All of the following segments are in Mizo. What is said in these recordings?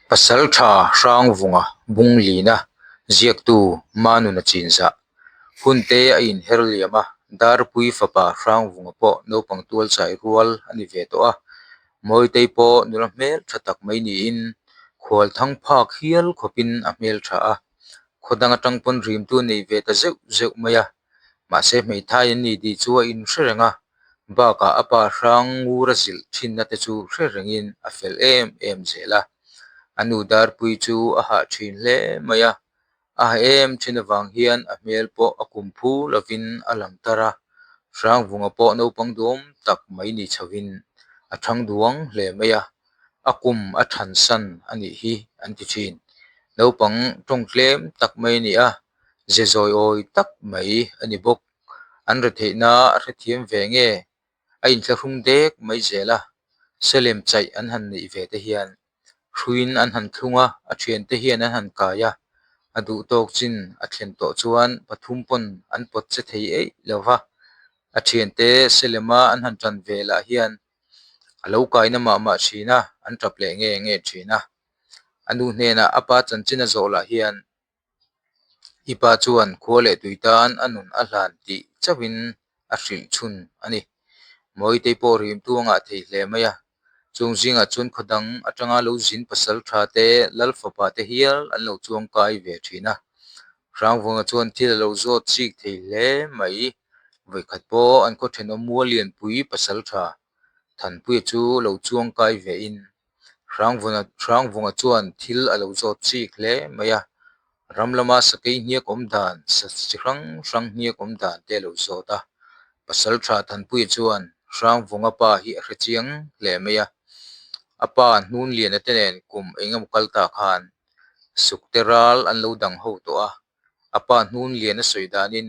Pasaltha Hrangvunga Bunglina ziaktu Manuna chinzah hunte a inher liam a, Darpui fapa Hrangvunga pawh naupang tual chai rual a ni ve tawh a, Mawitei pawh nula hmel tha tak mai niin khual thang phak hial khawpin a hmel tha a, khaw dang atang pawn rimtu a nei ve ta zeuh zeuh mai a, mahse hmeithai an ni tih chu a inhre reng a. Bakah a pa hrang ngur a zilh thinna te chu hre rengin a fel em em zel a. A nu Darpui chu a hah thin hle mai a, a ha em thin avang hian a hmel pawh a kum phu lovin a lang tar a. Hrangvunga pawh naupang duam tak mai ni chhovin a thang duang hle mai a, a kum a than san a nih hi an ti thin. Naupang tawng tlem tak mai a ni a, ze zawi awi tak mai a ni bawk. An retheihna a hrethiam ve nge? A inthlahrung dek mai zel a, Salem chaih an han neih ve te hian hruiin an han thlung a, a thiante hian an han kai a, a duh tawk chin a thlen tawh chuan pathum pawn an pawt che thei eih lo va, a thiante Salema an han tan ve lah hian a lo kaina mah mah thin a, an tap leh nge nge thin a. A nu hnenah a pa chanchin a zawh lah hian I pa chuan khua leh tui tan a nun a hlan tih chauhin a hrilh chhun a ni. Mawitei pawh rimtu a ngah thei hle mai a, chung zingah chuan khaw dang atanga lo zin pasal tha te, lal fapa te hial an lo chuang kai ve thin a. Hrangvunga chuan thil a lo zawt chik thei hle mai. Vawikhat pawh an khaw thenawm mual lianpui pasal tha Thanpuia chu lo chuang kai vein Hrangvunga chuan thil a lo zawt chik hle mai a, ram lama sakei hniak awm dan, sa chi hrang hrang hniak awm dan te a lo zawt a. Pasaltha Thanpuia chuan Hrangvunga pa hi a hre chiang hle mai a, a pa Hnunliana te nen kum eng emaw kal ta khan sukte ral an lo dang ho tawh a, a pa Hnunliana sawi danin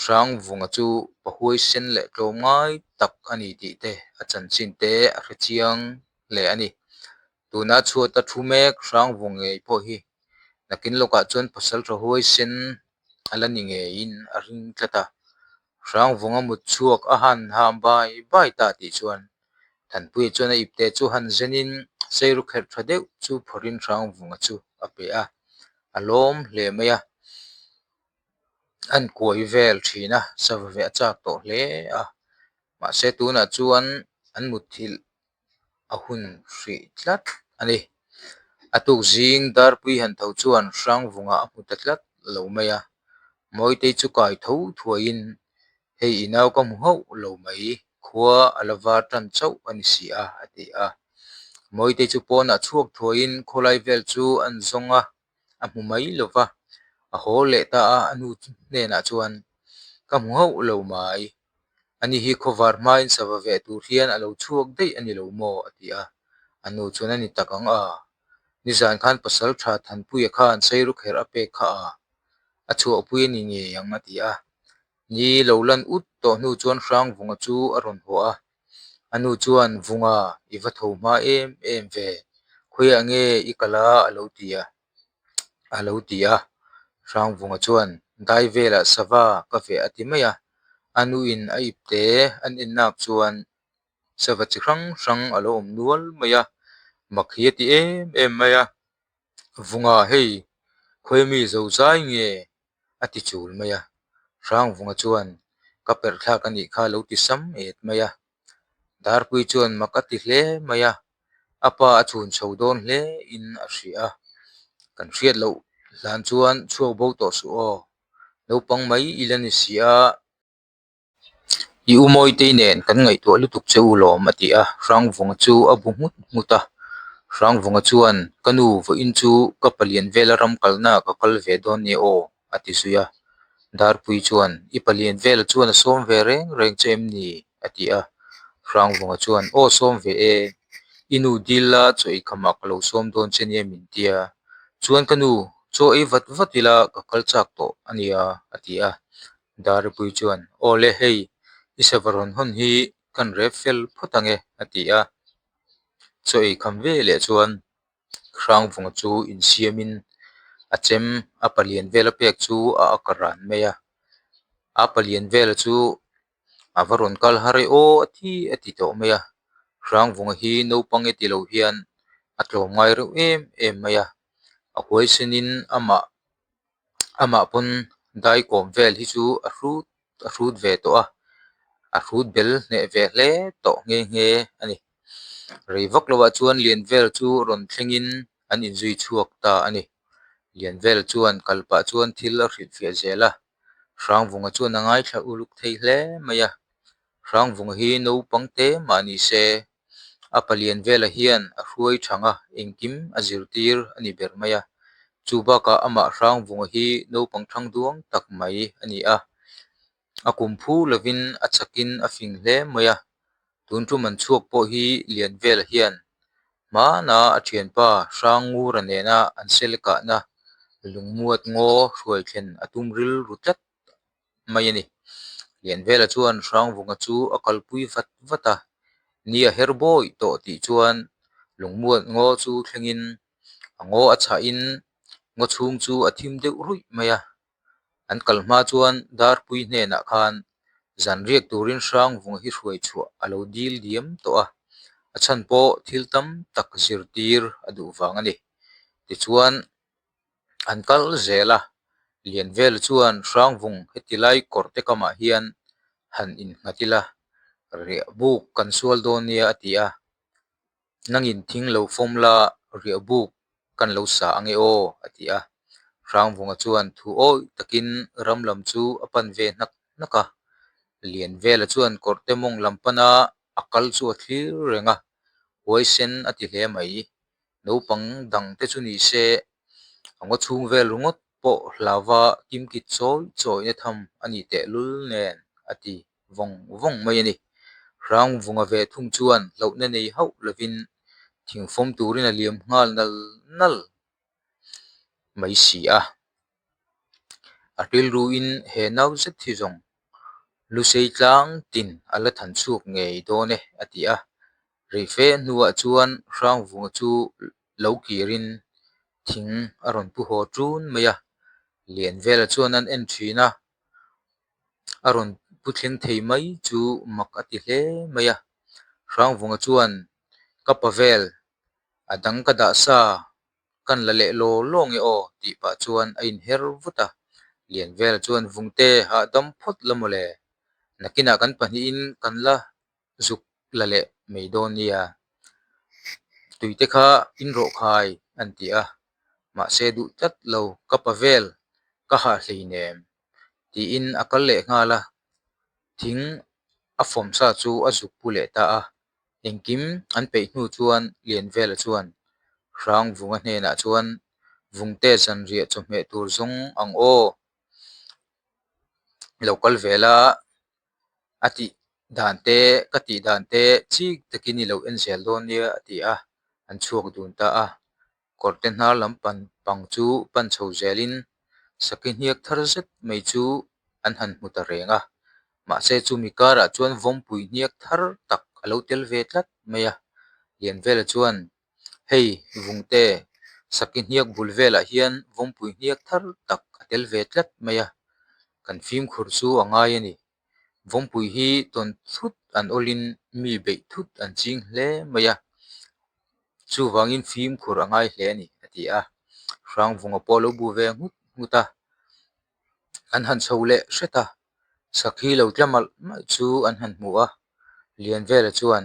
Hrangvunga chu pahuai sen leh tlawm ngai tak a ni tih te a chanchin te a hre chiang hle a ni. Tuna chhuata thu mek Hrangvung ngei pawh hi nakin lawkah chuan pasal tha huai sen a la ni ngeiin a ring tlat a. Hrangvunga mut chhuak a han ham bai bai ta tih chuan Thanpuia chuan a ipte chu han zenin seiru kherh tha deuh chu phawrhin Hrangvunga chu a pe a, a lawm hle mai a. An kuai vel thin a, sava ve a chak tawh hle a, mahse tunah chuan an mutthilh a hun hrih tlat a ni. A tuk zing Darpui han tho chuan Hrangvunga a hmu ta tlat lo mai a, Mawitei chu kai tho thuaiin hei i nau ka hmu hauh lo mai, khua a la var tan chauh a ni si a, a ti a. Mawitei chu pawnah chhuak thuaiin khawlai vel chu an zawng a. a hmu mai lo va, a haw leh ta a, a nu hnenah chuan, Ka hmu hauh lo mai, ani hi khawvar hmain sava veh tur hian a lo chhuak daih a ni lo maw? a ti a, a nu chuan a ni tak ang a, nizan khan pasal tha Thanpuia khan Sairukherh a pek kha a, a chhuahpui a ni ngei ang a ti a, Ni lo lan ut tawh hnu chuan Hrangvunga chu a rawn haw a, a nu chuan Vunga i va tho hma em em ve, khawiah nge i kal a a lo ti a, a lo ti a. Hrangvunga chuan dai velah sava ka veh a ti mai a, a nuin a ipte an en nak chuan sava chi hrang hrang a lo awm nual mai a, mak hi a ti em em mai a, Vunga hei khawi mi zo zai nge a ti chul mai a, Hrangvunga chuan ka perh thlak a nih kha lo ti sam et mai a, Darpui chuan mak a ti hle mai a, a pa a chhun chho dawn hle in a hria a, kan hriat loh hlan chuan chhuak bo tawh suh aw, naupang mai i la ni si a. I u Mawitei nen kan ngaihtuah lutuk che u lawm a ti a, Hrangvunga chu a bu nghut nghut a. Hrangvunga chuan, Ka nu, vawiin chu ka palian vela ram kalna ka kal ve dawn nia aw a ti zui a. Darpui chuan, I palian vela chuan a sawm ve reng reng che em ni? a ti a. Hrangvunga chuan, Aw sawm ve e, i nu dil la chaw ei khamah ka lo sawm dawn che nia min tia. Chuan ka nu, chaw ei vat vat ila ka kal chak tawh a nia a ti a. Daripui chuan, Aw le hei, i sava rawn hawn hi kan rep fel phawt ang e, a ti a. Chaw ei kham ve leh chuan Hrangvunga chu insiamin a chem a palian vela pek chu a ak ran mai a. A palian vela chu a va rawn kal har e aw a ti a ti tawh mai a. Hrangvunga hi naupang e ti lo hian A tlawm ngai reuh em em mai a, a huaisenin amah amah pawn dai kawm vel hi chu a hrut a hrut ve tawh a, a hrut bel hneh ve hle tawh nghe nghe a ni. Rei vak lovah chuan lian vel chu rawn thlengin an inzui chhuak ta a ni. Lian vel chuan kal pah chuan thil a hrilhfiah zel a, Hrangvunga chuan a ngaithla uluk thei hle mai a. Hrangvunga hi naupang te mah ni se, a palian vela hian a hruai thang a, engkim a zirtir a ni ber mai a. Chu bakah amah Hrangvunga hi naupang thang duang tak mai a ni a. A kum phu lovin a chakin a fing hle mai a, tun tum an chhuak pawh hi lian vela hian hmana a thianpa Hrangngura nena an sel kahna lungmuat ngaw hruai thlen a tum rilru tlat mai a ni. Lianvela chuan Hrangvunga chu a kalpui vat vat a, ni a her bawi tawh tih chuan lungmuat ngaw chu thlengin a ngaw a chhahin ngaw chhung chu a thim deuh ruih mai a. An kal hma chuan Darpui hnenah khan zan riak turin Hrangvunga hi hruai chhuah a lo dil diam tawh a, a chhan pawh thil tam tak zirtir a duh vang a ni. Tichuan an kal zel a, Lianvela chuan Hrangvung heti lai kawr te kamah hian han innghat ila, riah buk kan sual dawn nia a ti a. Nangin thing lo fawm la, riah buk kan lo sa ange aw, a ti a. Hrangvunga chuan thu awih takin ram lam chu a pan ve hnak hnak a. Lianvela chuan kawrhte mawng lam pana a kal chu a thlir reng a, huaisen a ti hle mai. Naupang dang te chu ni se, a ngaw chhung vel ringawt pawh hlauva kimkit chawi chawina tham a ni tehlul nen, a ti vawng vawng mai a ni. Hrangvunga ve thung chuan hlauhna nei hauh lovin thingfawm turin a liam nghal nal nal mai si a. A rilruin he nau zet hi zawng Lusei tlang tin a la than chhuak ngei dawn e a ti a. Reife hnuah chuan Hrangvunga chu lo kirin thing a rawn pu haw ṭun mai a. Lianvela chuan an en ṭhin a, a rawn pu thleng thei mai chu mak a ti hle mai a. Hrangvunga chuan ka pa vel a dang ka dah sa kan la leh law law nge aw tih pah chuan a inher vut a. Lianvela chuan Vungte hahdam phawt la mawle, nakinah kan pahnihin kan la zuk la leh mai dawn nia. Tuite kha in rawh khai an ti a, mahse duh tlat lo ka pa vel ka hah hleinem tiin a kal leh nghal a, thing a fawm sa chu a zuk pu leh ta a. Engkim an peih hnu chuan Lianvela chuan Hrangvunga hnenah chuan Vungte zanriah chawhmeh tur zawng ang aw, lo kal ve la. A tih dan te ka tih dan te chik takin i lo en zel dawn nia a ti a, an chhuak dun ta a. Kawrte hnar lam pan pang chu pan chho zelin sakhi hniak thar zet mai chu an han hmu ta reng a. Mahse chumi karah chuan vawmpui hniak thar tak a lo tel ve tlat mai a. Lianvela chuan Hei Vungte sakhi hniak bul velah hian vawmpui hniak thar tak a tel ve tlat mai a, kan fimkhur chu a ngai a ni. Vawmpui hi tawn thut an awlin mi beih thut an ching hle mai a, chuvangin fimkhur a ngai hle a ni a ti a. Hrangvunga pawh a lo bu ve nghut nghut a, an han chho leh hret a, sakhi lo tla malh malh chu an han hmu a, Lianvela chuan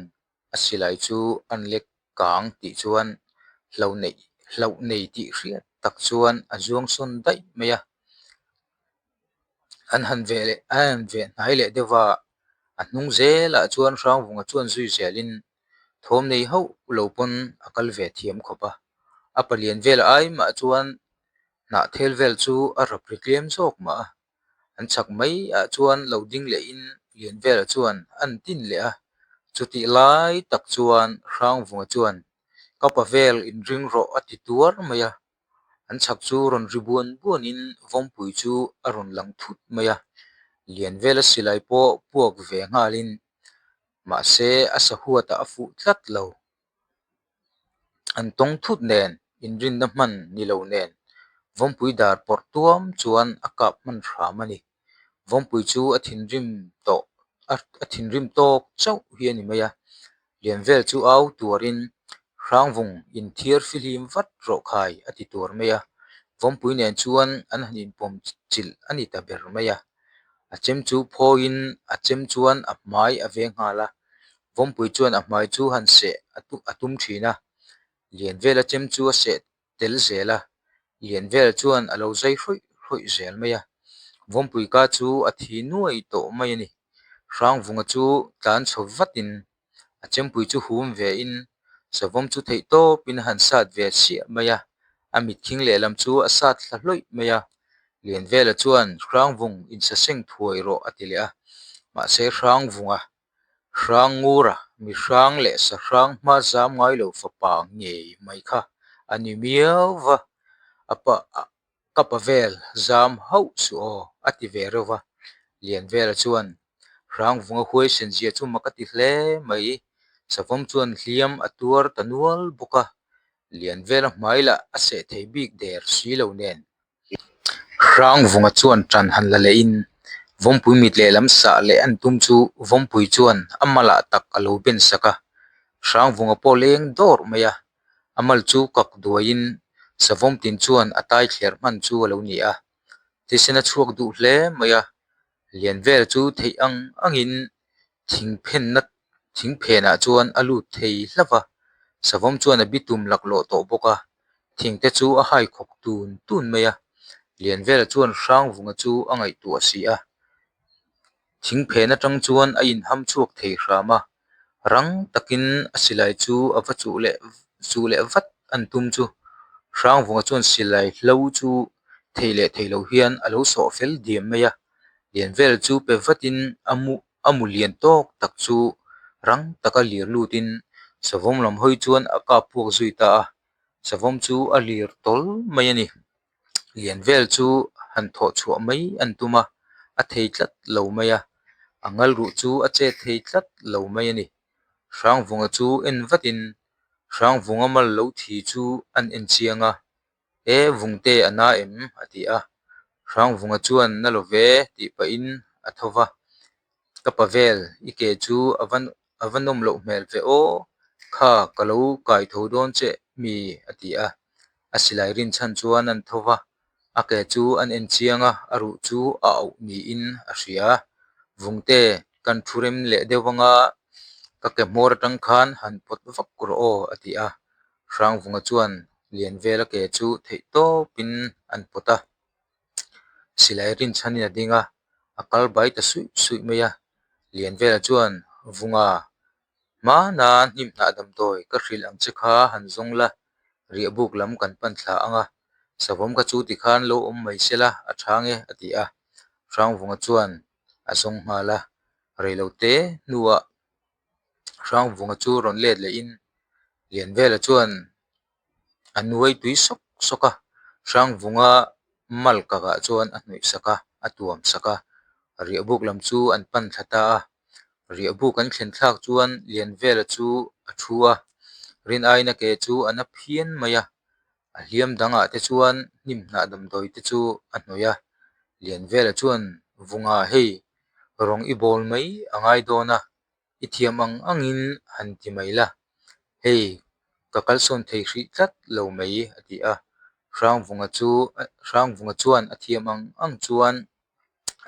A silai chu an lek kang tih chuan hlo neih hlauh nei tih hriat tak chuan a zuang sawn daih mai a. An han veh leh an han veh hnai leh deuh va, a hnung zelah chuan Hrangvunga chuan zui zelin thawm nei hauh lo pawn a kal ve thiam khawp a. A palian vel ai mah chuan hnah thel vel chu a rap ri tlem zawk mah a. An chak mai ah chuan lo ding leh in Lianvela chuan an tin leh a, chutih lai tak chuan Hrangvunga chuan ka pa vel inring rawh a ti tuar mai a, an chak chu rawn ri buan buan in Vawmpui chu a rawn lang thut mai a, Lianvela silai pawh puak ve nghal in mahse a sahuatah a fuh tlat lo. An tawng thut nen, inrinna hman ni lo nen, Vawmpui dar pawrh tuam chuan a kap hman hram a ni. Vawmpui chu a thinrim tawh a thinrim tawk chauh hi a ni mai a, Lianvel chu au tuarin Hrangvung inthiar fihlim vat rawh khai a ti tuar mai a, Vawmpui nen chuan an han inpawm chilh a ni ta ber mai a. A chem chu phawiin a chem chuan a hmai a veng nghal a, Vawmpui chuan a hmai chu han seh a tum thin a, Lianvela chem chu a seh tel zel a, Lianvela chuan a lo zai hrawih hrawih zel mai a, Vawmpui ka chu a thi nuai tawh mai a ni. Hrangvunga chu tlan chho vatin a chempui chu hum ve in savawm chu theih tawpin a han sat ve chiah mai a, a mitkhing lehlam chu a sat thla hlawih mai a, Lianvela chuan Hrangvung insaseng thuai rawh a ti leh a, mahse Hrangvunga Hrangngura mi hrang leh sahrang hma zam ngai lo fapa ngei mai kha a ni miau va, a pa ka pa vel zam hauh suh aw a ti ve reuh va, Lianvela chuan Hrangvunga huaisen zia chu mak a ti hle mai, savawm chuan hliam a tuar ta nual bawk a, Lianvela hmai lah a seh thei bik der si lo nen. Hrangvunga chuan tan han la leh in Vawmpui mit lehlam sah leh an tum chu Vawmpui chuan a malah tak a lo ben sak a, Hrangvunga pawh leng dawrh mai a, a mal chu kak duaiin Savawm tin chuan a tai thler hman chu a lo ni a, thisen a chhuak duh hle mai a, Lianvel chu theih ang angin thingphenna thingphenah chuan a lut thei hlauh va, savawm chuan a bitum laklawh tawh bawk a, thingte chu a hai khawk tun tun mai a, Lianvela chuan Hrangvunga chu a ngaihtuah si a, thingphen atang chuan a inham chhuak thei hram a, rang takin a silai chu a va chuh leh chuh leh vat an tum chu Hrangvunga chuan silai hlo chu thei leh thei lo hian a lo sawh fel diam mai a, Lianvela chu pe vatin a mu a mu lian tawk tak chu rang taka lir lutin savawm lam hawi chuan a kap puak zui ta a, savawm chu a lir tawl mai a ni. Lian vel chu han thawh chhuah mai an tum a, a thei tlat lo mai a, a ngal ruh chu a chet thei tlat lo mai a ni. Hrangvunga chu en vatin Hrangvunga mal lo thi chu an en chiang a, E Vungte a na em? a ti a, Hrangvunga chuan na lo ve tih pahin a tho va, Ka pa vel i ke chu a va a va nawm loh hmel ve aw, kha ka lo kai tho dawn che mi a ti a, a silai rinchhan chuan an tho va, a ke chu an en chiang a, a ruh chu a auh niin a hria. Vungte kan thu rem leh deuh anga ka ke hmawr atang khan han pawt vak rawh aw a ti a, Hrangvunga chuan Lianvela ke chu theih tawpin an pawt a, silai rinchhanin a ding a, a kal bai ta suih suih mai a, Lianvela chuan Vunga Hmana hnim hnah damdawi ka hrilh ang che kha han zawng la, riahbuk lam kan pan thla ang a, savawm kha chu tikhan lo awm mai se la a tha nge a ti a, Hrangvunga chuan a zawng nghal a, reilote hnuah Hrangvunga chu rawn let lehin Lianvela chuan a nuai tui sawk sawk a, Hrangvunga mal kakah chuan a hnawih sak a, a tuam sak a, riahbuk lam chu an pan thla ta a, riahbuk an thlen thlak chuan Lianvela chu a thu a, rin aina ke chu a na phian mai a, a hliam dangah te chuan hnim hnah damdawi te chu a hnawih a, Lianvela chuan Vunga hei rawng i bawl mai a ngai dawn a. I thiam ang angin han ti mai la, hei ka kalsawn thei hrih tlat lo mai a ti a, Hrangvunga chu Hrangvunga chuan a thiam ang ang chuan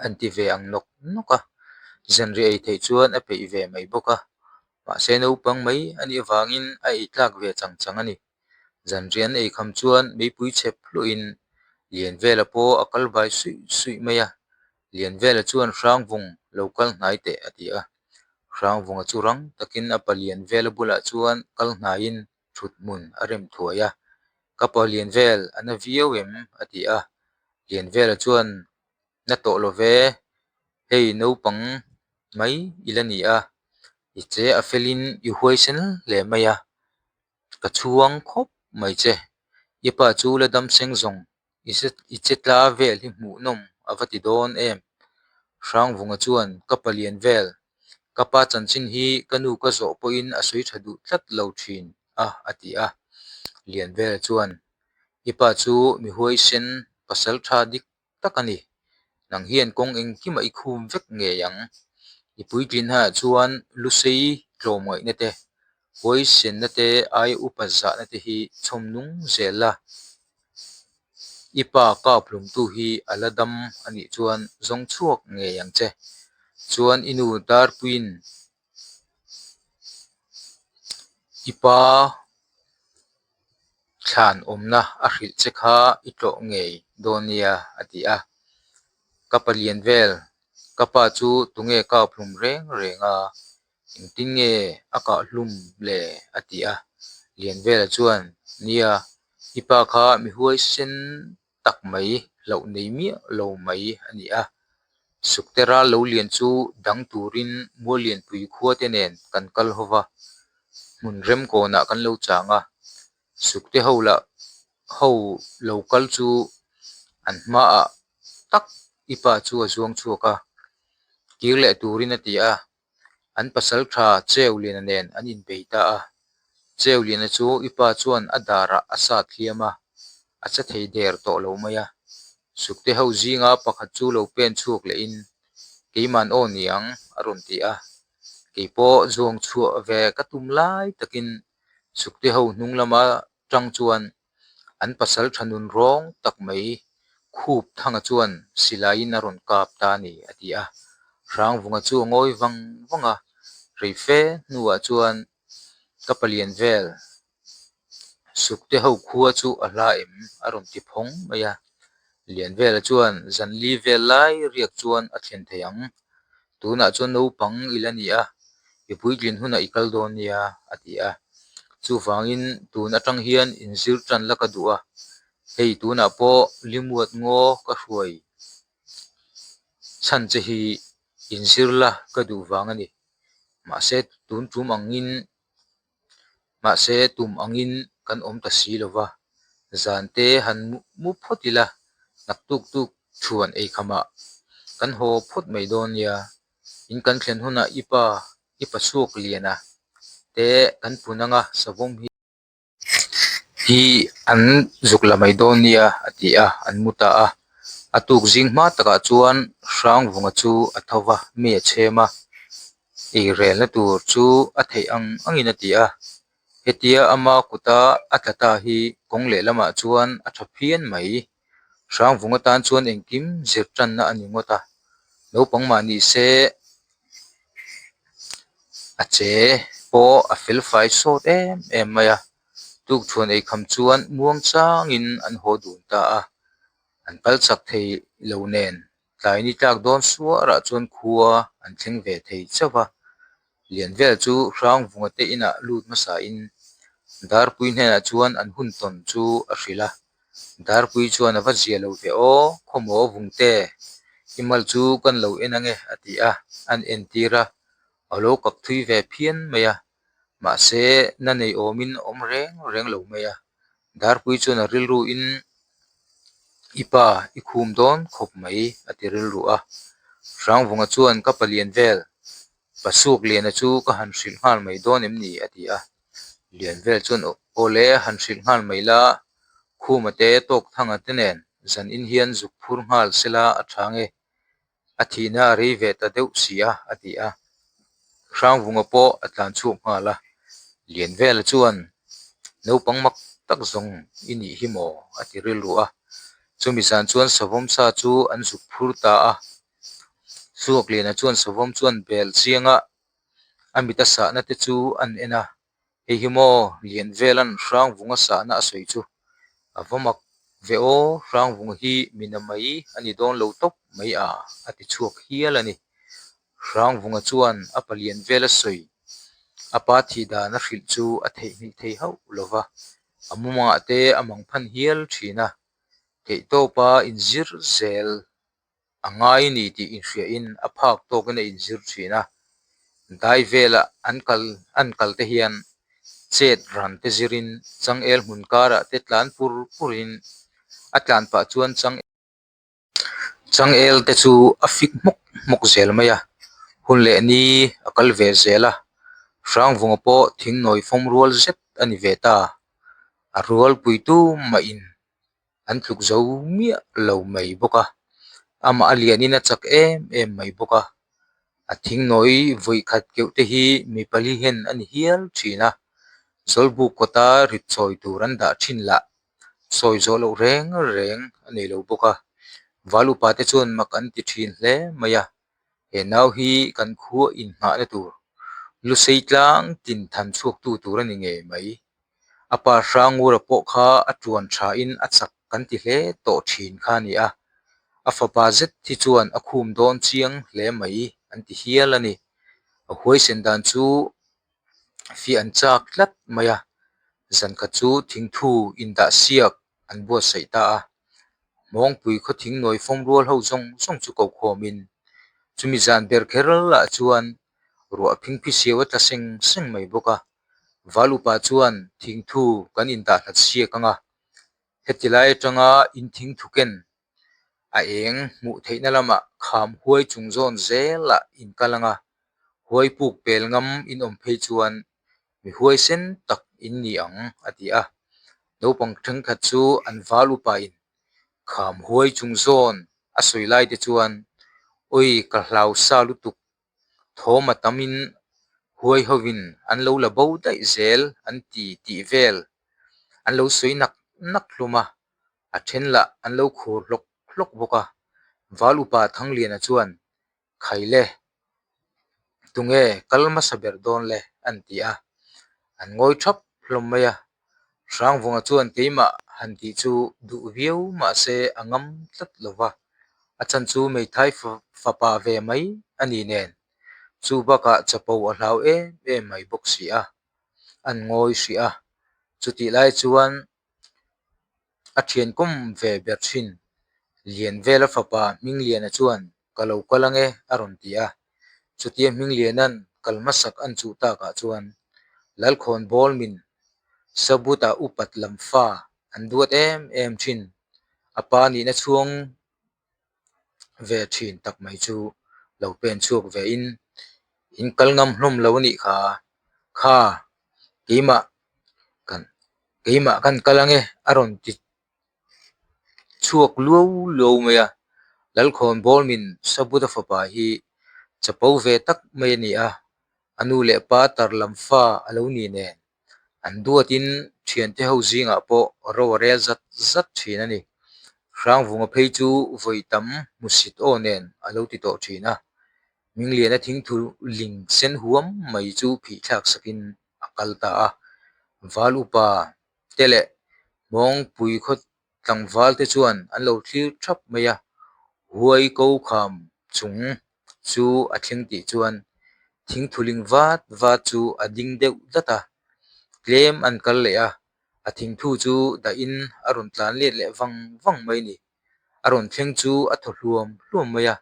an ti ve ang nawk nawk a, zanriah ei theih chuan a peih ve mai bawk a, mahse naupang mai a nih avangin a ei tlak ve chang chang a ni. Zanriah an ei kham chuan meipui chhep hluahin Lianvela pawh a kal vai suih suih mai a, Lianvela chuan Hrangvung lo kal hnai teh a ti a. Hrangvunga chu rang takin a pa Lianvela bulah chuan kal hnaiin thut hmun a rem thuai a. Ka pa Lianvel a na viau em? a ti a. Lianvela chuan Na tawh lo ve, hei naupang mai i la ni a, i che a felin i huaisen hle mai a. Ka chhuang khawp mai che, i pa chu la dam seng zawng i che tla vel hi hmuh nawm a va ti dawn em? Hrangvunga chuan ka palian vel, ka pa chanchin hi ka nu ka zawh pawhin a sawi tha duh tlat lo thin a a ti a. Lianvela chuan i pa chu mi huaisen pasal tha dik tak a ni. Nang hian kawng engkimah i khum vek ngei ang. I puitlin hnaah chuan lusei tlawm ngaihna te, Huaisenna te aia upa zahna te hi chhawm nung zel la. I pa kap hlumtu hi a la dam a nih chuan zawng chhuak ngei ang che. Chuan i nu Darpuiin i pa thlan awmna a hrilh che kha i tlawh ngei dawn nia a ti a. Ka palian vel, ka pa chu tunge kap hlum reng reng a? Engtin nge a kah hlum le? a ti a. Lianvela chuan, Nia, i pa kha mi huaisen tak mai, hlauh nei miah lo mai a ni a. Sukte ral lo lian chu dang turin Muallianpui khua te nen kan kal ho va, hmun remkawnah kan lo chang a. Sukte ho lah ho lo kal chu an hmaah tak i pa chu a zuang chhuak a, kir leh turin a ti a. An pasal tha Cheuliana nen an inbei ta a. Cheuliana chu i pa chuan a darah a sat hliam a, a che thei der tawh lo mai a. Sukte ho zinga pakhat chu lo pen chhuak lehin, Keiman aw niang, a rawn ti a. Kei pawh zuang chhuah ve ka tum lai takin Sukte ho hnung lama tang chuan an pasal tha nun rawng tak mai Khup Thanga chuan silaiin a rawn kap ta a ni, a ti a. Hrangvunga chu a ngawi vang vang a, rei fe hnuah chuan ka palian vel Sukte ho khua chu a hla em? a rawn ti phawng mai a. Lianvela chuan zan li vel lai riak chuan a thlen thei ang. Tunah chuan naupang i la ni a, i puitlin hunah i kal dawn nia, a ti a. Chuvangin tun atang hian inzir tan la ka duh a, hei tunah pawh Limuat ngaw ka hruai chhan che hi inzir la ka duh vang a ni. Mahse tun tum angin Mahse tum angin kan awm ta si lo va, zan te han mu phawt ila, naktuk tuk chhuan eikhamah kan haw phawt mai dawn nia. In kan thlen hunah i pa, i pa chhuak lian a te kan pun anga savawm hi hi an zuk la mai dawn nia a ti a, an mu ta a. A tuk zing hma takah chuan Hrangvunga chu a tho va, mi a chhem a. Eirelna tur chu a theih ang angin a ti a, hetia ama kuta a tla ta hi kawng lehlamah chuan a tha phian mai. Hrangvung atan chuan engkim zir tanna a ni ngawt a, naupang mah ni se a che pawh a fel fai sawt em em mai a, tukthuan eikham chuan muang changin an haw dun ta a, an kal chak thei lo nen. Tlai ni tlak dawn suarah chuan khua an thleng ve thei chauh a, Lianvel chu Hrangvunga te inah lut hmasain Darpui hnenah chuan an hun tawn chu a hrilh a, Darpui chuan a va zia lo ve aw, khawmaw Vungte, i mal chu kan lo en ange a ti a, an entir a, a lo kak thui ve phian mai a, mahse na nei awmin a awm reng reng lo mai a, Darpui chuan a rilru in i pa i khum dawn khawp mai a ti rilru a, Hrangvunga chuan ka palian vel Pasuk Liana chu ka han hrilh nghal mai dawn em ni a ti a, Lian vel chuan aw le han hrilh nghal mai la, Khuma te Tawkthanga te nen zan in hian zuk phur nghal sela a tha nge A thihna a rei ve ta deuh si a, a ti a. Hrangvunga pawh a tlan chhuak nghal a. Lianvela chuan, Naupang mak tak zawng i nih hi maw? a ti rilru a. Chumi zan chuan savawm sa chu an zuk phur ta a. Suakliana chuan savawm chuan bel chianga a mit a sahna te chu an en a. Hei hi maw Lianvela'n Hrangvunga sahna a sawi chu a va mak ve aw, Hrangvunga hi mina mai a ni dawn lo tawp mai a, a ti chhuak hial a ni. Hrangvunga chuan a pa Lianvela sawi a pa thih dan a hrilh chu a theihnghilh thei hauh lo va, a mumangah te a mang phan hial thin a, theihtawpa inzir zel A ngai ni tih inhriahin a phak tawkin a inzir thin a, dai vela an kal an kal te hian chet ran te zirin changel hmun karah te tlan pur purin a tlan pah chuan chang changel te chu a fik hmawk hmawk zel mai a, hun leh ni a kal ve zel a, Hrangvunga pawh thingnawi fawm rual zet a ni ve ta, a rualpui tu mahin An tluk zo miah lo mai bawk a, amah a lianin a chak em em mai bawk a, a thingnawi vawi khat keuh te hi mi pali hen a ni hial thin a. Zawlbuk kawta rit chawi tur an dah thin lah sawi zawh loh reng reng a nei lo bawk a. Val upa te chuan mak an ti thin hle mai a, he nau hi kan khua inhnahna tur lusei tlang tin than chhuaktu tur a ni ngei mai. A pa Hrangura pawh kha a tuan thain a chak kan ti hle tawh thin kha a ni a, a fapa zet hi chuan a khum dawn chiang hle mai an ti hial a ni. A huaisen dan chu fiah an chak tlat mai a, zankhat chu thingthu indah siak an buatsaih ta a, Hmawngpui khaw thingnawi fawm rual ho zawng zawng chu ko khawmin chumi zan ber kher lah chuan ruah phingphi siau a tla seng seng mai bawk a. Val upa chuan thingthu kan indah hlat siak ang a, heti lai atanga in thingthu ken a eng hmuh theihna lamah kham huai chung zawn zelah in kal ang a, huai puk pel ngam in awm phei chuan mi huaisen tak in ni ang a ti a. Naupang thenkhat chu an val upain kham huai chung zawn a sawi lai te chuan awi ka hlau sa lutuk Thawm a tamin huai hovin an lo la bo daih zel an ti tih vel an lo sawi nak nak hlawm a, a then lah an lo khur hlawk hlawk bawk a. Val upa Thangliana chuan, Khaile, tunge kal hmasa ber dawn le? an ti a, an ngawi thap hlawm mai a. Hrangvunga chuan keimah han tih chu duh viau mahse a ngam tlat lo va, a chan chu Meithai fapa ve mai a ni nen, chu bakah chapo a hlau em em mai bawk si a, an ngawi hrih a. Chutih lai chuan a thian kawm ve ber thin Lianvela fapa Hmingliana chuan ka lo kal ange a rawn ti a. Chutia Hmingliana'n kal hmasak an chuh takah chuan Lalkhawn Bawlmin Sabuta upat lam fa an duat em em thin. A pa nihna chhuang ve thin tak mai chu lo pen chhuak ve in, in kal ngam hlawm lo a nih kha, kha keimah kan keimah kan kal ange a rawn ti chhuak luau luau mai a, Lalkhawn Bawlmin Sabuta fapa hi chapo ve tak mai a ni a, a nu leh pa tar lam fa a lo ni nen an duatin thiante ho zingah pawh ro a rel zat zat thin a ni. Hrangvunga phei chu vawi tam hmusit aw nen a lo ti tawh thin a, Mingliana thingthu ling sen huam mai chu phih thlak sakin a kal ta a, Val upa te leh Hmawngpui khaw tlangval te chuan an lo thlir thap mai a, huai ko kham chung chu a thleng tih chuan thingthuling vat vat chu a ding deuh dat a, tlem an kal leh a, a thingthu chu dahin a rawn tlan let leh vang vang mai a ni. A rawn thleng chu a thaw hluam hluam mai a,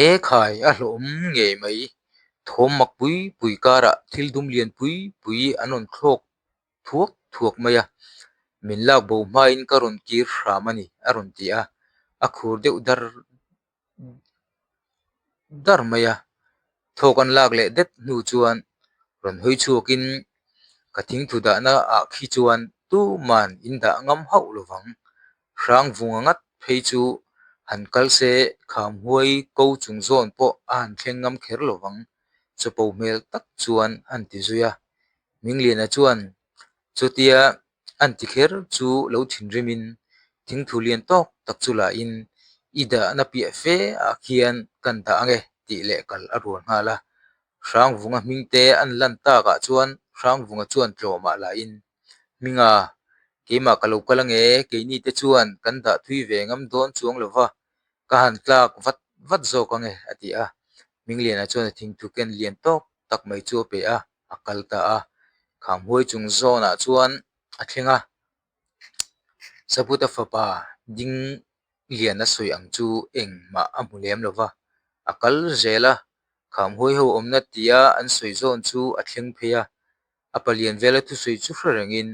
e khai a hlawhawm ngei mai, thawm mak pui pui karah thil dum lian pui pui an rawn thlawk thuak thuak mai a, min lak bo hmain ka rawn kir hram a ni a rawn ti a, a khur deuh dar dar mai a, thawk an lak leh det hnu chuan rawn hawi chhuakin ka thingthu dahna ah khi chuan tuman in dah ngam hauh lo vang, Hrangvunga ngat phei chu han kal se kham huai ko chung zawn pawh a han thleng ngam kher lo vang, chapo hmel tak chuan an ti zui a. Mingliana chuan chutia an ti kher chu lo thinrimin thingthu lian tawk tak chu lahin i dahna piah fe ah khian kan dah ange tih leh kal a rual nghal a. Hrangvunga hming te an lan takah chuan Hrangvunga chuan tlawmah lahin Hminga keimah ka lo kal ange keini te chuan kan dah thui ve ngam dawn chuang lova ka han tlak vat vat zawk ange a ti a. Mingliana chuan a thingthu ken lian tawk tak mai chu a pe a. a kal ta a, Khamhuai chung zawnah chuan a thleng a, Sabuta fapa ding lian a sawi ang chu engmah a hmu lem lo va, a kal zel a, Khamhuai ho awmna tia an sawi zawn chu a thleng phei a, a palian vela thusawi chu hre rengin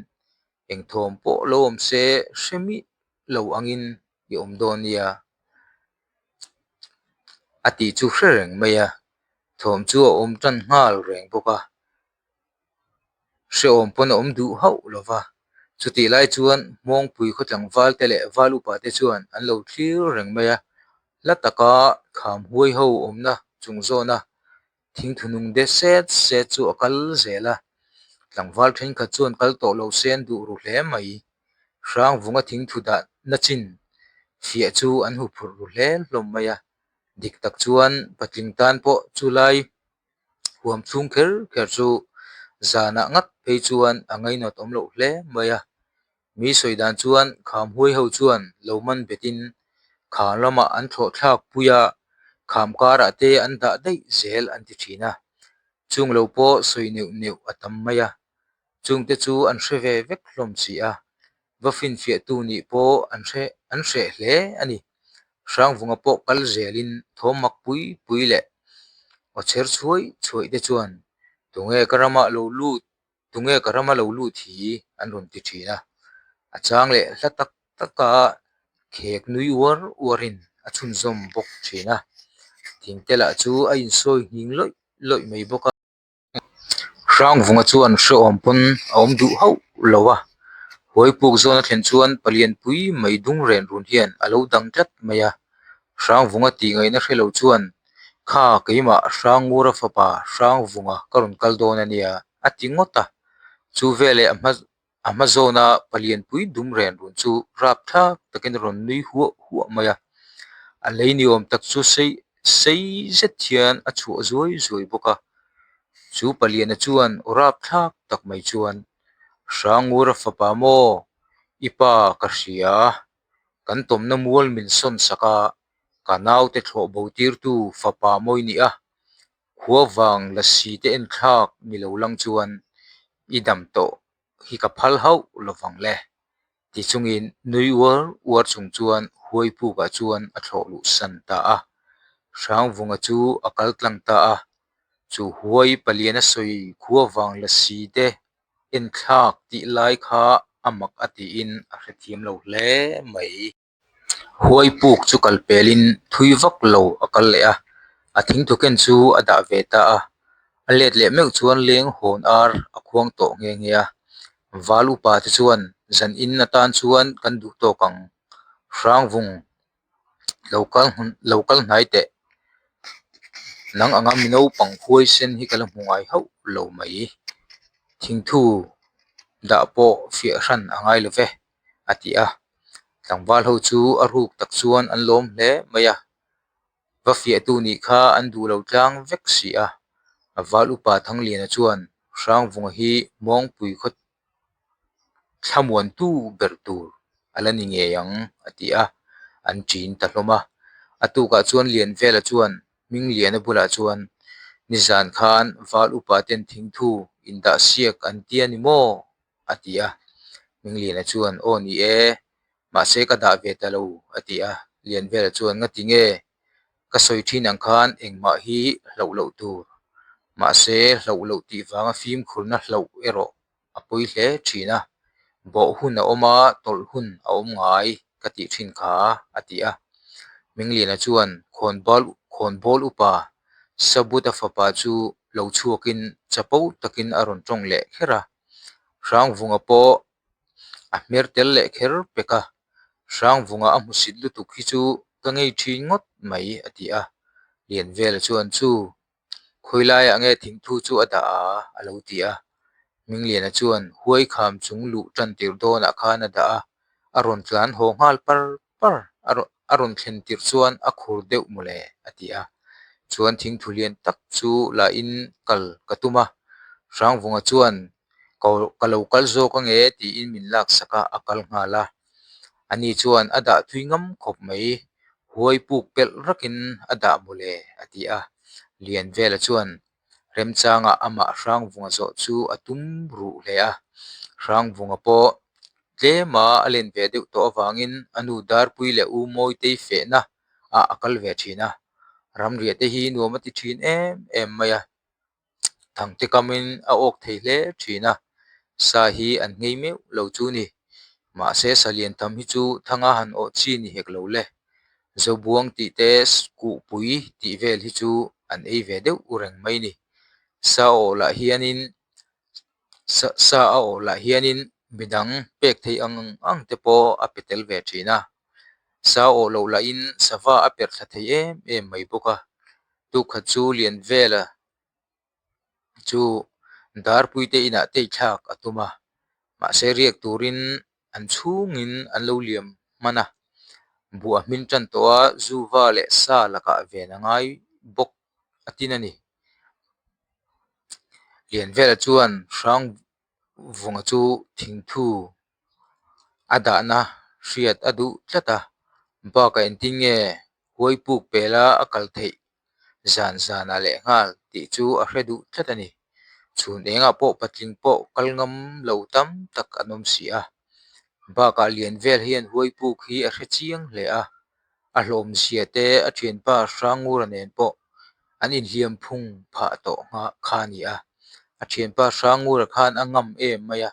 eng thawm pawh lo awm se hre mih lo angin i awm dawn nia a tih chu hre reng mai a. Thawm chu a awm tan nghal reng bawk a, hrehawm pawn a awm duh hauh lo va. Chutih lai chuan Hmawngpui khaw tlangval te leh val upa te chuan an lo thlir reng mai a, hla taka kham huai ho awmna chung zawna thingthu nung de set set chu a kal zel a. Tlangval thenkhat chuan kal tawh lo se an duh ru hle mai. Hrangvunga thingthu dahna chin fiah chu an huphurh ru hle hlawm mai a. Dik tak chuan patling tan pawh chulai huam chhung kher kher chu zanah ngat phei chuan a ngainawt awm loh hle mai a. Mi sawi dan chuan kham huai ho chuan lo man betin kham lamah an thlawh thlak pui a, kham karah te an dah daih zel an ti thin a. Chung lo pawh sawi neuh neuh a tam mai a, chungte chu an hre ve vek hlawm si a, va finfiahtu nih pawh an hre an hreh hle a ni. Hrangvunga pawh kal zelin thawm mak pui pui leh aw chher chhuai chhuaih te chuan tunge ka ramah lo lut tunge ka rama lo lut hi an rawn ti thin a, a chang leh hla tak taka khek nui uar uarin a chhunzawm bawk thin a, thingte lah chu a insawi nghing lawih lawih mai bawk a. Hrangvunga chuan hrehawm pawn a awm duh hauh lo a, huaipuk zawn a thlen chuan palian pui mai dung ren run hian a lo dang tlat mai a, Hrangvunga tih ngaihna hre lo chuan Kha keimah Hrangngura fapa Hrangvunga ka rawn kal dawn a nia a ti ngawt a, chu veleh a hma a hma zawna palian pui dum ren run chu rap thlak takin a rawn nui huah huah mai a, a lei ni awm tak chu sei sei zet hian a chhuah zuai zuai bawk a, chu paliana chuan aw rap thlak tak mai chuan Hrangngura fapa maw i pa ka hria Kan tawmna mual min sawn sak a, ka naute thlawh bo tirtu fapa mawi ni a, khua vang lasi te enthlak ni lo lang chuan i dam tawh hi ka phal hauh lovang le ti chungin nui uar uar chung chuan Huaipukah chuan a thlawh luh san ta a. Hrangvunga chu a kal tlang ta a, chu Huai paliana sawi khua vang lasi te Enthlak tih lai kha a mak a tiin a hrethiam lo hle mai. Huaipuk chu kal pelin thui vak lo a kal leh a, a thingthu ken chu a dah ve ta a. A let leh meuh chuan leng hawn ar a khuang tawh nghe nghe a. Val upa te chuan zan in atan chuan kan duh tawk ang. Hrangvung lo kal lo kal hnai teh. Nang anga mi naupang huai sen hi ka la hmu ngai hauh lo mai. Thingthu dah pawh fiah hran a ngai lo ve, a ti a. Tlangval ho chu a ruk tak chuan an lawm hle mai a. Va fiahtu nih kha an duh lo tlang vek si a. A val upa Thangliana chuan Hrangvunga hi Muangpui khaw thlamuantu ber tur a la ni ngei ang a ti a, an ṭin ta hlawm a. A tukah chuan Lianvela chuan Hmingliana bulah chuan nizan khan val upa ten thingthu indah siak an tia ni maw? a ti a. Hmingliana chuan aw ni e, mahse ka dah ve ta lo a ti a. Lianvela chuan ngati nge? Ka sawi thin ang khan engmah hi hlauh loh tur. Mahse, hlauh loh tih vanga fimkhurna hlauh erawh a pawi hle thin a. Bawh hun a awm a, tawlh hun a awm ngai ka tih thin kha, a ti a. Mingliana chuan khawnbal khawnbawl upa Sabuta fapa chu lo chhuakin chapo takin a rawn tawng leh kher a. Hrangvunga pawh a hmer tel leh kher pek a, Hrangvunga a hmusit lutuk hi chu ka ngei thin ngawt mai a ti a, Lianvela chuan chu khawi laiah nge thingthu chu a dah a a lo ti a, Hmingliana chuan huai kham chung luh tan tir dawnah khan a dah a, a rawn tlan haw nghal par par a rawn thlen tirh chuan a khur deuh mawle a ti a, chuan thingthu lian tak chu la in kal ka tum a, Hrangvunga chuan ka lo kal zawk ange tiin min laksak a, a kal nghal a. Ani chuan a dah thui ngam khawp mai, huai puk pelh rakin a dah mawle a ti a. Lianvela chuan remchangah amah Hrangvunga zawh chu a tum ruh hle a. Hrangvunga pawh tlema a len ve deuh tawh avangin a nu Darpui leh U Mawitei fehna ah a kal ve thin a. Ramriah te hi nuam a ti thin em em mai a. Thangte kamin a awk thei hle thin a, sa hi an nghei meuh lo chu ni. Mahse sa lian tham hi chu thanga han awh chi ni hek lo le. Zobuang tih te kuhpui tih vel hi chu an ei ve deuh reng mai ni. Sa awh lah hianin sa a awh lah hianin midang pek theih ang ang te pawh a pe tel ve thin a. Sa awh loh lahin sava a perh thla thei em em mai bawk a. Tukhat chu Lianvela chu Darpuite inah tei thlak a tum a, mahse riak turin an chhungin an lo liam hman a. Buh a hmin tan tawh a, zuva leh sa lakah ven a ngai bawk a tin a ni. Lianvela chuan Hrangvunga chu thingthu a dahna hriat a duh tlat a, bakah engtin nge huaipuk pela a kal theih zan zanah leh nghal tih chu a hre duh tlat a ni. Chhun engah pawh patling pawh kal ngam lo tam tak an awm si a, bakah Lianvel hian huaipuk hi a hre chiang hle a, a hlawmzia te a thianpa Hrangura nen pawh an inhliam phung phah tawh kha a ni a. A thianpa Hrangura khan a ngam em mai a,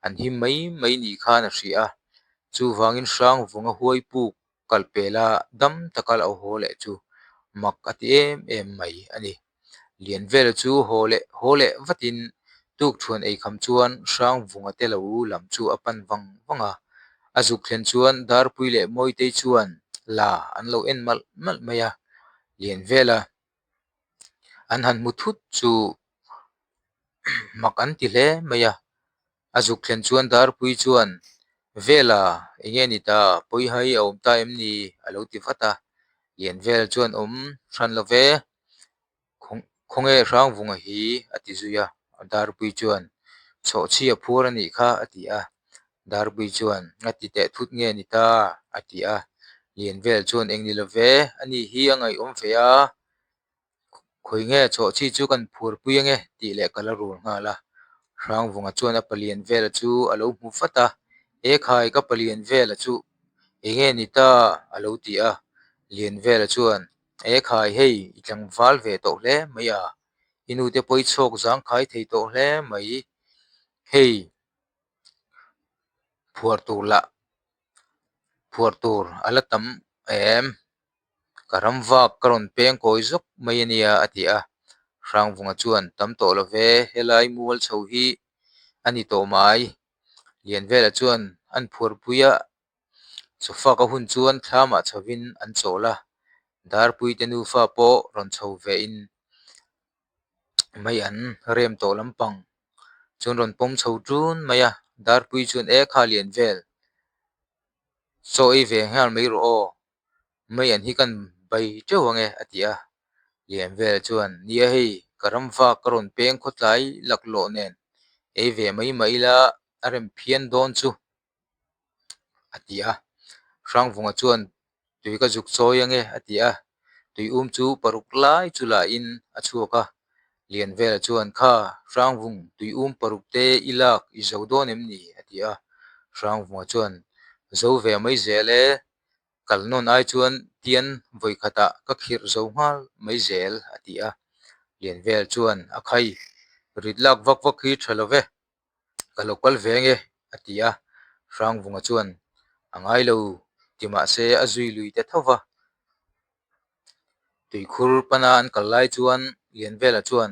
an him mai mai ni khan a hria a. Chuvangin Hrangvunga huai puk kal pela dam taka lo haw leh chu mak a ti em em mai a ni. Lianvela chu haw leh haw leh vatin tukthuan ei kham chuan Hrangvunga te lo lam chu a pan vang vang a. A zuk thlen chuan Darpui leh Mawitei chuan la an lo en malh malh mai a. Lianvela an han hmu thut chu mak an ti hle mai a. A zuk thlen chuan Darpui chuan, Vela, enge ni ta, pawihai a awm ta em ni? a lo ti vat a. Lianvel chuan awm hran lo ve, khawnge Hrangvunga hi? a ti zui a. Darpui chuan, Chhawhchhi a phur a nih kha, a ti a. Darpui chuan, Nga ti teh thut nge ni ta? a ti a. Lianvel chuan, Eng ni lo ve, ani hi a ngaihawm ve a. Khawi nge chhawhchhi chu kan phur pui ange tih leh ka la rul nghal a. Hrangvunga chuan a palian vela chu a lo hmu vat a, E khai ka palian vela chu enge ni ta a lo ti a. Lian vela chuan E khai hei i tlangval ve tawh hle mai a, i nute pawh i chhawk zangkhai thei tawh hle mai hei phuar tur lah phuar tur a la tam em? Ka ram vak ka rawn peng kawi zawk mai a nia a ti a. Hrangvunga chuan tam tawh lo ve, helai mual chho hi a ni tawh mai. Lianvela chuan an phuarpui a, chawfak a hun chuan thlamah chhovin an chawl a. Darpuite nufa pawh rawn chho vein mai an rem tawh lampang chuan rawn pawm chho ṭun mai a. Darpui chuan e kha Lianvel, chaw ei ve nghal mai rawh aw. Mai an hi kan bai teuh ang e a ti a. Lianvela chuan, Nia hei, ka ram vak ka rawn peng khawtlai laklawh nen ei ve mai mah ila a rem phian dawn chu a ti a. Hrangvunga chuan, Tui ka zuk chawi ang e a ti a. Tui um chu paruk lai chu lahin a chhuak a. Lianvela chuan, Kha, Hrangvung, tui um paruk te i lak i zo dawn em ni? a ti a. Hrangvunga chuan, Zo ve mai zel e, Kal nawn ai chuan tian vawi khatah ka khirh zo nghal mai zel a ti a. Lianvel chuan a khai, Rit lak vak vak hi tha lo ve, ka lo kal ve nge a ti a. Hrangvunga chuan a ngai lo ti mahse a zui lui ta tho va. Tuikhur pana an kal lai chuan Lianvela chuan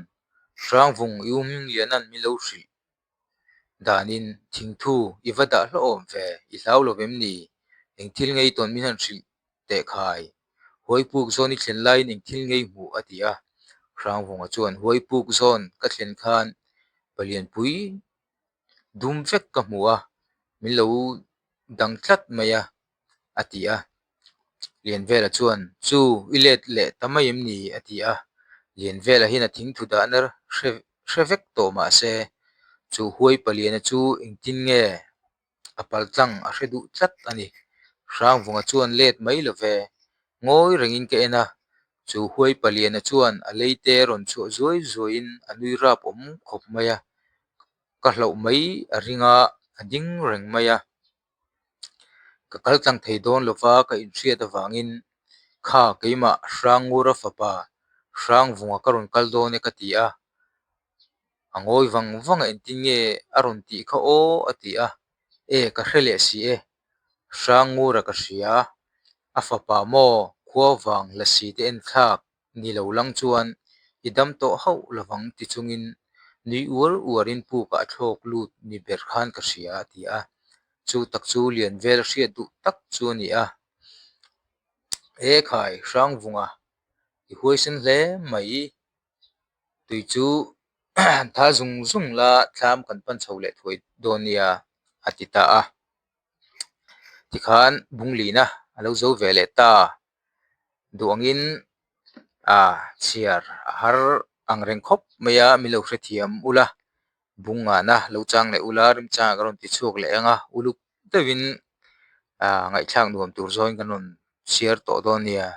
Hrangvung i um Lianan min lo hrilh Danin thingthu i va dah hlauhawm ve, i hlau lo vem ni? Eng thil ngei tawn min han hrilh teh khai? Huaipuk zawn i thlen laiin eng thil ngei hmuh a ti a. Hrangvunga chuan Huaipuk zawn ka thlen khan palianpui dum vek ka hmu a, min lo dang tlat mai a, a ti a. Lianvela chuan, Chu, i let leh ta mai em ni? a ti a. Lianvela hian a thingthu dahna hre hre vek tawh mah se, chu huai paliana chu engtin nge a paltlang a hre duh tlat a ni. Hrangvunga chuan let mai lo ve, ngawi rengin ka en a, chu huai paliana chuan a leite rawn chhuah zuai zuaiin a nui rap awm khawp mai a, ka hlauh mai a ring a, a ding reng mai a. Ka kal tlang thei dawn lova ka inhriat avangin kha keimah Hrangura fapa Hrangvunga ka rawn kal dawn e ka ti a. A ngawi vang vang a engtin nge a rawn tih kha aw a ti a. E ka hre leh si e. Hrangura ka hria. A fapa maw khua vang lasi te enthlak Ni lo lang chuan i dam tawh hauh lovang ti chungin nui uar uarin pukah a thlawk lut ni ber khan ka hria a ti a. Chu tak chu Lianvel hriat duh tak chu a ni a. E khai, Hrangvunga, i huaisen hle mai. Tui chu. Han thal zung zung la, thlam kan pan chho leh thuai dawn nia, a ti ta a. Tikhan Bunglina a lo zo ve leh ta. Duh angin a chhiar a har ang reng khawp mai a, min lo hrethiam ula, bung ngahna lo chang leh ula, remchangah ka rawn ti chhuak leh ang a, uluk deuhin ngaihthlak nuam tur zawngin kan rawn chhiar tawh dawn nia.